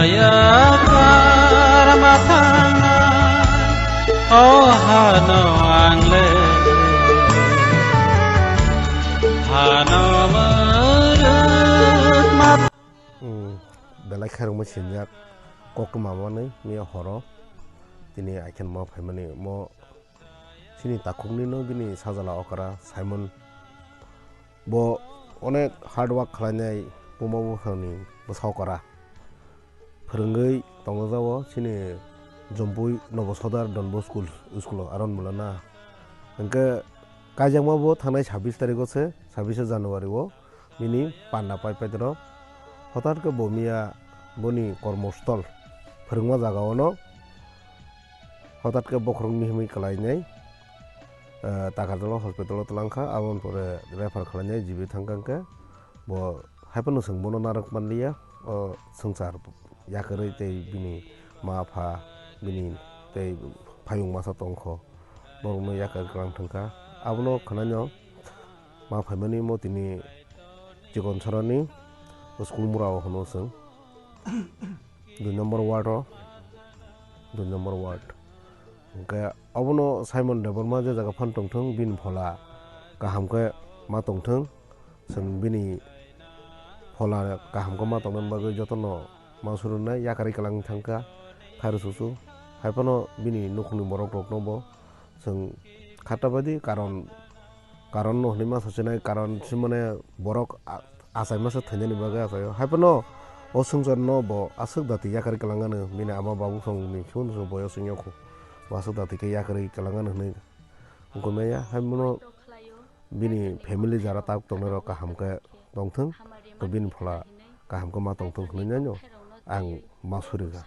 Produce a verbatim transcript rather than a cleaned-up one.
Yakar ma thangnai, o hano ang le, hano mwrwk ma. Hmm, belai khairokma sinjak koktwma manwi miya horo tini aikhen ma phaimani mo. Chini takhuknino bini sajla okra Simon. Bo onek hard work khlainai buma buphanni bwsa okra. Phwrwngwi tongo jao chini Jompui Nobo Sodar Don Bosco school, school-o aron mulana. Hwnkhe kaijakma bo thangnai sabbish tarikh-o se, sabbish January-o. Bini panda pai paitoro hotat khe bo miya boni kormostol phwrwngma jaga ono hotat khe bokhorok mihimwi kwlainai, eh, Takarjala hospital-o twlangkha, aboni pore refer khlainai G B thangkha hwnkhe bo haiphano chwng bono narwk manliya, o swngchar yakarwi tei bini ma pha bini tei phayung masa tongkho norokno yakarwi kwlang thangkha, abono khwnaino. Ma phaimani mo tini Chikonsorani school mura o hwno chwng dui number ward o, dui number ward. Hwnkhe obono Simon Debbarma je jaga phan tongthwng, bini phola kaham khe ma tongthwng, chwng bini phola kaham khe ma tongna bagwi jotono ma surunai yakarwi kwlangwi thangkha, khairo chuchu. Haiphano bini nukhungni borok rokno bo chwng khatabadi karon, karon no hwnwi ma sachinai, karon se mane borok a-, achai masa thwinani bagwi achaio. Haiphano o swngcharno bo aswk dati yakarwi kwlangano, bini ama babu songni khiphano se boyos wngya kho. Bo aswk dati khe yakarwi kwlangano hwnwi wngkha maya. Haiphano bini family jara tak tongnai rok kaham khe tongthwng, tei bini phola kaham khe ma tongthwng hwnwi nai no ang ma suri kha.